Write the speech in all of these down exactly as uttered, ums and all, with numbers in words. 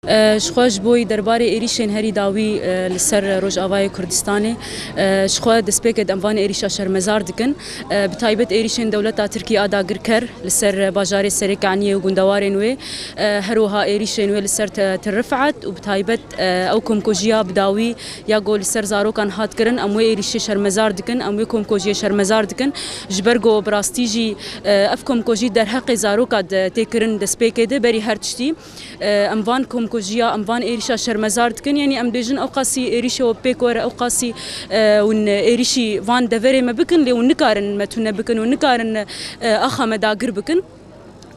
E, ji xwe ji bo derbarê êrîşên herî dawî, e, li ser Rojavayê Kurdistanê, e, ji xwe destpêkê de em van êrîşa şermezar dikin. E, bi taybet êrîşên dewleta Tirkî a dagirker li ser bajarê Serêkaniyê û gundewarên wê, e, her wiha êrîşên wê li ser Te-, Til Rifat û bi taybet, e, ew komkujiya bi dawî ya ku li ser zarokan hat kirin, em wê êrîşê şermezar dikin, em wê komkujiyê şermezar dikin. Ji ber ku bi rastî jî, e, ev komkujî derheqê zaroka de tê kirin destpêkê de berî her tiştî. E, em van komkujiya, em van êrîşa şermezar dikin. Yanî em bêjin ew qasî êrîşê we pêk were, ew qasî, e, hûn êrîşî van deverê me bikin, lê hûn nikarin me tune bikin, hûn nikarin, e, axa me dagir bikin.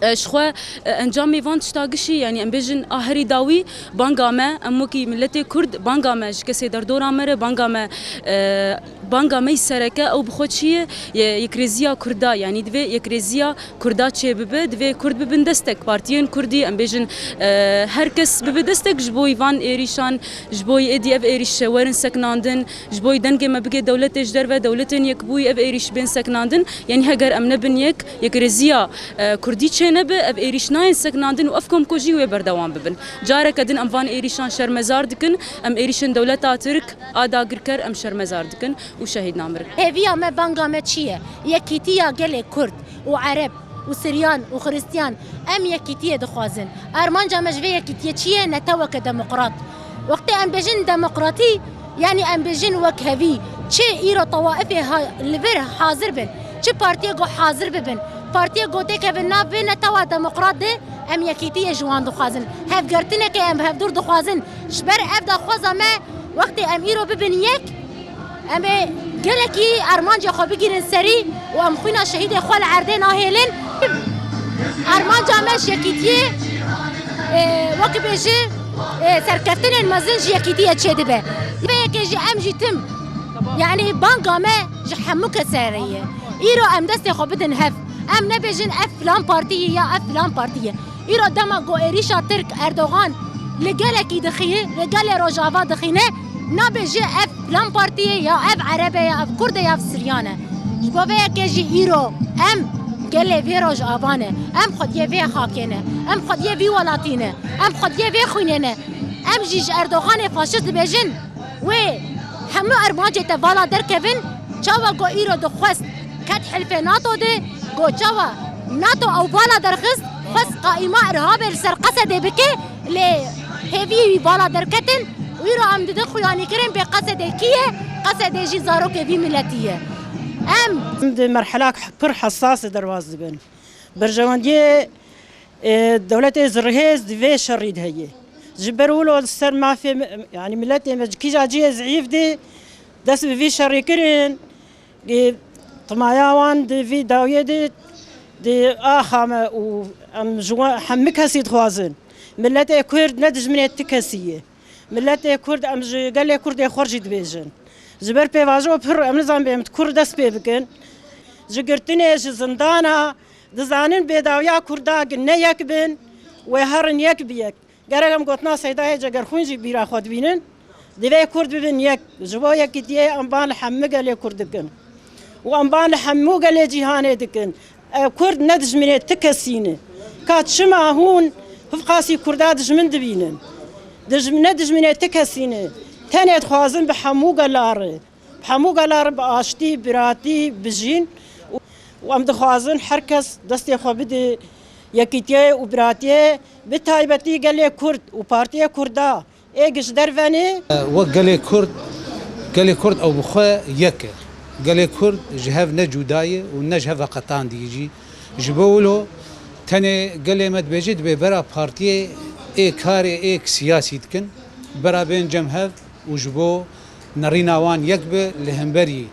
E, ji xwe, e, encamê van tişta gişî, yanî em bêjin a herî dawî banga me, em wekî miletê Kurd banga me ji kesê derdora me re, banga me, e, banga me yî sereke ew bi xwe çi ye? Ye-, yekrêziya Kurda, yanî divê yekrêziya Kurda çêbibe, divê Kurd bibin destek. Partiyên Kurdî, em bêjin, e, her kes bibe destek ji bo van êrîşan, ji bo êdî ev êrîş werin seknandin, ji bo dengê me bigê dewletê ji derve, dewletên yekbûyî ev êrîş bên seknandin. Yanî heger em nebin yek, yekrêziya, e, Kurdî çênebe, ev êrîş nayên seknandin û ev komkujî wê berdewam bibin. Careke din em van êrîşan şermezar dikin, em êrîşên dewleta Tirk a dagirker em şermezar dikin û şehîd namirin. Hêviya me, banga me çi ye? Yekîtiya gelê Kurd û Ereb û Siryan û Xiristiyan, em yekîtiyê dixwazin. Armanca me ji vê yekîtiyê çi ye? Neteweke demokrat. Wextê em bêjin demokratî, yanî em bêjin wekhevî. Çi îro tewaifê ha-, li vir hazir bin, çi partiyê ku hazir bibin, partiyê ku têkevin nav vê netewa demokrat de, em yekîtiyê ji wan dixwazin. Hevgirtinekê em bi hevdûr dixwazin. Ji ber ev daxwaza me, wextê em îro bibin yek, em ê gelekî armancê xwe bigîrin serî û em xwîna şehîdê xwe li erdê nahêlin. Armanca me ji yekîtiyê, e, wek bêje, e, serkeftinên mezin ji yekîtiyê çêdibe. Vê yekê jî em jî tim, yanî banga me ji hemû kesê re ye. Îro em destê xwe bidin hev. Em nebêjin ev filan partî ye ya ev filan partî ye. Îro dema ku êrîşa Tirk Erdogan li gelekî dixî, li gelê Rojava dixîne, nabêje ev filan partî ye ya ev Ereb e ya ev Kurd e ya ev Siryan e. Ji bo vê yekê jî îro em gelê vê Rojava ne, em xwediyê vê xakê ne, em xwediyê vî welatî ne, em xwediyê vê xwînê ne. Em jî ji Erdoganê faşist dibêjin, wê hemû armancê te vala derkevin, çawa ku îro dixwest ket hilfê nato de, ku çawa nato ew vala derxist, xwest qaîma Irhabê li ser Qesedê bike, lê hêviyê wî vala derketin û îro em didin xuyanîkirin bê Qesedê kî ye, Qesedê jî zarokê vî miletî ye. Em Em di merhelak pir hessas de derbas dibin. Berjewendiyê, e, dewletê zirhêz di vê şerî de heye. Ji ber wilo li ser mafê me, yanî miletê me ji kîja cihê zîf de dest bi vî şerî kirin, e, timaya wan di vî dawiyê de, di axa me û em ji we hemî kesî dixwazin. Miletê Kurd ne dijminê ti kesî ye. Miletê Kurd, em ji gelê Kurdê xwe jî dibêjin. Ji ber pêvajo pir em nizanin bê em di kur dest pê bikin. Ji girtinê, ji zindana, dizanin bêdawiya Kurda gi ne yek bin, wê herin yek bi yek. Gerek em gotina Seydayê Cegerxwîn jî bîra xwe dibînin. Divê Kurd bibin yek. Ji bo yekîtiyê em van li hemû gelê Kurd dikin. Û em van li hemû gelê cîhanê dikin. Ev Kurd ne dijminê ti kesî ne. Ka çima hûn hivqasî Kurda dijmin dibînin? Dijm-, ne dijminê ti kesî ne. Tenê dixwazin bi hemû gela re, bi hemû gela re bi aştî, biratî bijîn. Û, û em dixwazin her kes destê xwe bide yekîtiyê û biratiyê, bi taybetî gelê Kurd û partiyê Kurda. Ê giş dervenê. Wek gelê Kurd, gelê Kurd ew bi xwe yek e. Gelê Kurd ji hev ne cuda ye û ne ji hev veqetandî jî. Ji bo wilo tenê gelê me dibêje dibê bera partiyê ê karê ê siyasî dikin, bera bên cem hev û ji bo nerîna wan yek be li hemberî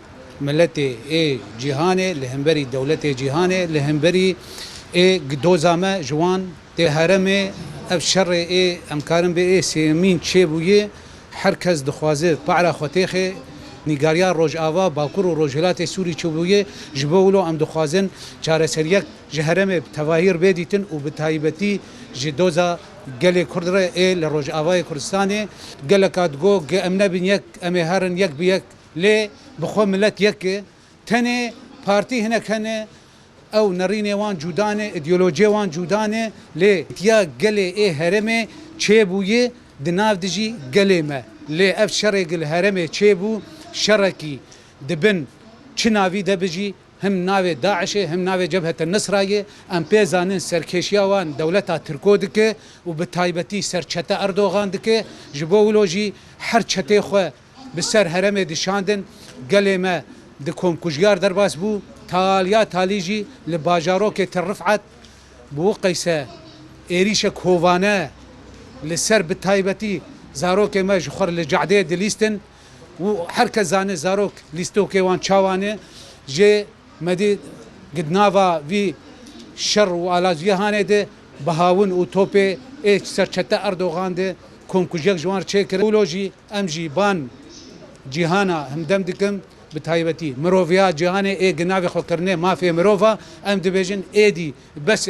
miletê ê cîhanê, li hemberî dewletê cîhanê, li hemberî ê doza me ji wan. Tê herêmê ev şerê ê, em karin bê ê sêyemîn çêbûye, her kes dixwaze para xwe têxe nîgariya Rojava, Bakur û Rojhilatê Sûrî çêbûye, ji bo wilo em dixwazin çareseriyek ji herêmê bi tevahî re bê dîtin û bi taybetî ji doza gelê Kurd re ê li Rojavayê Kurdistanê. Geleka digo, ge em nebin yek, em ê herin yek bi yek, lê bi xwe milet yek e. Tenê partî hinek hene, ew nerînê wan cuda ne, îdeolojiyê wan cuda ne, lê tiya gelê ê herêmê çêbûyê di nav dijî gelê me. Lê ev şerê gi li herêmê çêbû, şerekî di bin çi navî de bijî, him navê DAIŞê, him navê Cebhete Nisra yê. Em pê zanin serkêşiya wan dewleta Tirko dike û bi taybetî ser çete Erdogan dike. Ji bo wilo jî her çetê xwe bi ser herêmê dişandin. Gelê me di komkujiyar derbas bû. Taliya talî jî li bajarokê Tel Rifat bi û qeyse êrîşek hovane li ser bi taybetî zarokê me ji xwe li cadeyê dilîstin û her kes zane zarok lîstokê wan çawan e. Jê me dî di nava vî şer û alaziyê hanê de bi hawin û topê ê serçete Erdogan de komkujiyek ji wan re çêkirin. Wilo jî em jî ban cîhana himdem dikim, bi taybetî miroviya cîhanê ê gi navê xwe kirine mafê mirova, em dibêjin êdî bes